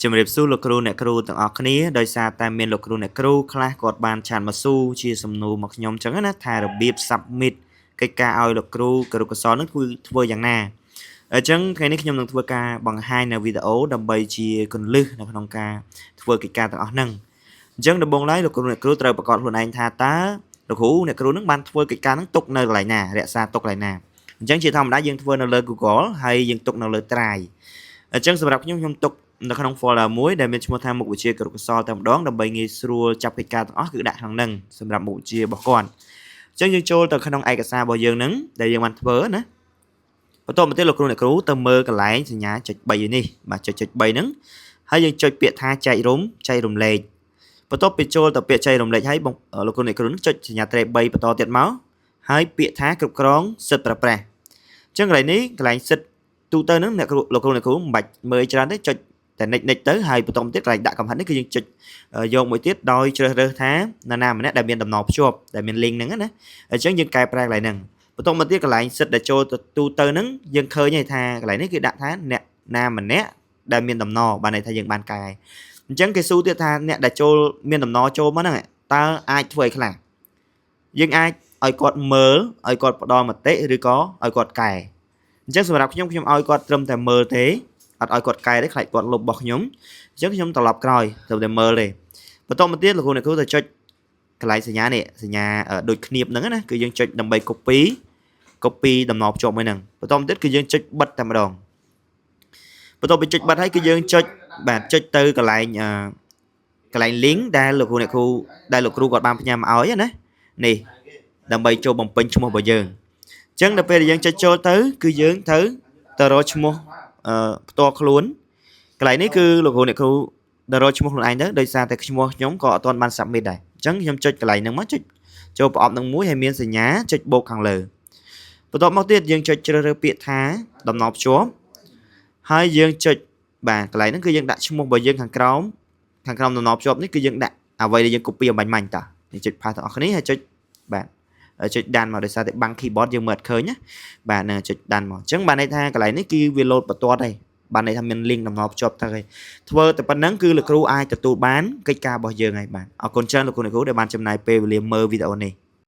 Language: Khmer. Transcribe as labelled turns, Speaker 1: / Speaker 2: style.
Speaker 1: ជំរាបសួរលោកគ្រូអ្នកគ្រូទាំងអស់គ្នាដោយសារតែមានលោកគ្រូអ្នកគ្រូខ្លះគាត់បាន chat មកសួរជាសំណួរមកខ្ញុំអញ្ចឹងណាថារបៀប submit កិច្ចការឲ្យលោកគ្រូគរុកោសល្យនឹងគឺធ្វើយ៉ាងណាអញ្ចឹងថ្ងៃនេះខ្ញុំនឹងធ្វើការបង្ហាញនៅវីដេអូដើម្បីជាគន្លឹះនៅក្នុងការធ្វើកិច្ចការទាំងអស់ហ្នឹងអញ្ចឹងដំបូងឡើយលោកគ្រូអ្នកគ្រូត្រូវប្រកាសខ្លួនឯងថាតើលោកគ្រូអ្នកគ្រូនឹងបានធ្វើកិច្ចការហ្នឹងទុកនៅកន្លែងណារក្សាទុកកន្លែងណាអញ្ចឹងជាធម្មតាយើងធ្វើនៅលើ Google ហើយយើងទុកនៅលើ Drive អញ្ចឹងសម្រាប់ខ្ញុំខ្ញុំទុកនៅក្នុង folder មួយដែលមានឈ្មោះថាមុខវិជ្ជាគរុកោសល្យតែម្ដងដើម្បីងាយស្រួលចាប់កិច្ចការទាំងអស់គឺដាក់ក្នុងហ្នឹងសម្រាប់មុខវិជ្ជារបស់គាត់អញ្ចឹងយើងចូលទៅក្នុងឯកសាររបស់យើងហ្នឹងដែលយើងបានធ្វើណាបន្តមកទៀតលោកគ្រូអ្នកគ្រូទៅមើលកន្លែងសញ្ញាចុច3នេះបាទចុចចុច3ហ្នឹងហើយយើងចុចពាក្យថាចែករំចែករំលែកបន្ទាប់ពីចូលទៅពាក្យចែករំលែកហើយបងលោកគ្រូអ្នកគ្រូនឹងចុចសញ្ញាត្រេ3បន្តទៀតមកហើយពាក្យថាគ្រប់គ្រងសិទ្ធិប្រើប្រាស់អញ្ចឹងកន្លែងនេះកន្លែងសិទ្ធិទូទៅហ្នឹងអ្នកគ្រូលោកគ្រូអ្នកគ្រូមិនបាច់មើលច្រើនទេចុចតែនិចនិចទៅហើយបន្តមកទៀតកន្លែងដាក់កំហិតនេះគឺយើងចុចយកមួយទៀតដោយជ្រើសរើសថានរណាម្នាក់ដែលមានតំណភ្ជាប់ដែលមាន link ហ្នឹងណាអញ្ចឹងយើងកែប្រែកន្លែងហ្នឹងបន្តមកទៀតកន្លែងសិទ្ធដែលចូលទៅទូទៅហ្នឹងយើងឃើញហើយថាកន្លែងនេះគឺដាក់ថាអ្នកណាម្នាក់ដែលមានតំណបានន័យថាយើងបានកែអញ្ចឹងគេសួរទៀតថាអ្នកដែលចូលមានតំណចូលមកហ្នឹងតើអាចធ្វើអីខ្លះយើងអាចឲ្យគាត់មើលឲ្យគាត់ផ្ដល់មតិឬក៏ឲ្យគាត់កែអញ្ចឹងសម្រាប់ខ្ញុំខ្ញុំឲ្យគាត់ត្រឹមតែមើលទេអត់ឲ្យគាត់កែទេខ្លាចគាត់លុបរបស់ខ្ញុំអញ្ចឹងខ្ញុំត្រឡប់ក្រោយត្រឹមតែមើលទេបន្តមកទៀតលោកគ្រូអ្នកគ្រូទៅចុចកន្លែងសញ្ញានេះសញ្ញាដូចគ្នាបហ្នឹងណាគឺយើងចុចដើម្បី copy តំណភ្ជាប់មួយហ្នឹងបន្តមកទៀតគឺយើងចុចបិទតែម្ដងបន្ទាប់ពីចុចបិទហើយគឺយើងចុចបាទចុចទៅកន្លែងអឺកន្លែង link ដែលលោកគ្រូអ្នកគ្រូដែលលោកគ្រូគាត់បានផ្ញើមកឲ្យណានេះដើម្បីចូលបំពេញឈ្មោះរបស់យើងអញ្ចឹងដល់ពេលដែលយើងចុចចូលទៅគឺយើងត្រូវទៅរកឈ្មោះអឺផ្ទាល់ខ្លួនកន្លែងនេះគឺលោកគ្រូអ្នកគ្រូទៅរកឈ្មោះខ្លួនឯងទៅដោយសារតែឈ្មោះខ្ញុំក៏អត់ទាន់បាន submit ដែរអញ្ចឹងខ្ញុំចុចកន្លែងហ្នឹងមកចុចចូលប្រអប់ហ្នឹងមួយហើយមានសញ្ញាចុចបូកខាងលើបន្ទាប់មកទៀតយើងចុចជ្រើសរើសពាក្យថាតំណភ្ជាប់ហើយយើងចុចបាទកន្លែងហ្នឹងគឺយើងដាក់ឈ្មោះរបស់យើងខាងក្រោមខាងក្រោមតំណភ្ជាប់នេះគឺយើងដាក់អ្វីដែលយើង copy អម្បាញ់មិញតាយើងចុច paste ទាំងអស់គ្នាហើយចុចបាទចុច done មកដោយសារតែបាំង keyboard យើងមើលអត់ឃើញណាបាទនឹងចុច done មកអញ្ចឹងបានន័យថាកន្លែងនេះគឺវា load បន្ទាត់ហើយបានន័យថាមាន link តំណភ្ជាប់ទៅហើយធ្វើតែប៉ុណ្្នឹងគឺលោកគ្រូអាចទទួលបានកិច្ចការរបស់យើងហើយបាទអរគុណច្រើនលោកគ្រូអ្នកគ្រូដែលបានចំណាយពេលវេលាមើលវីដេអូនេះ។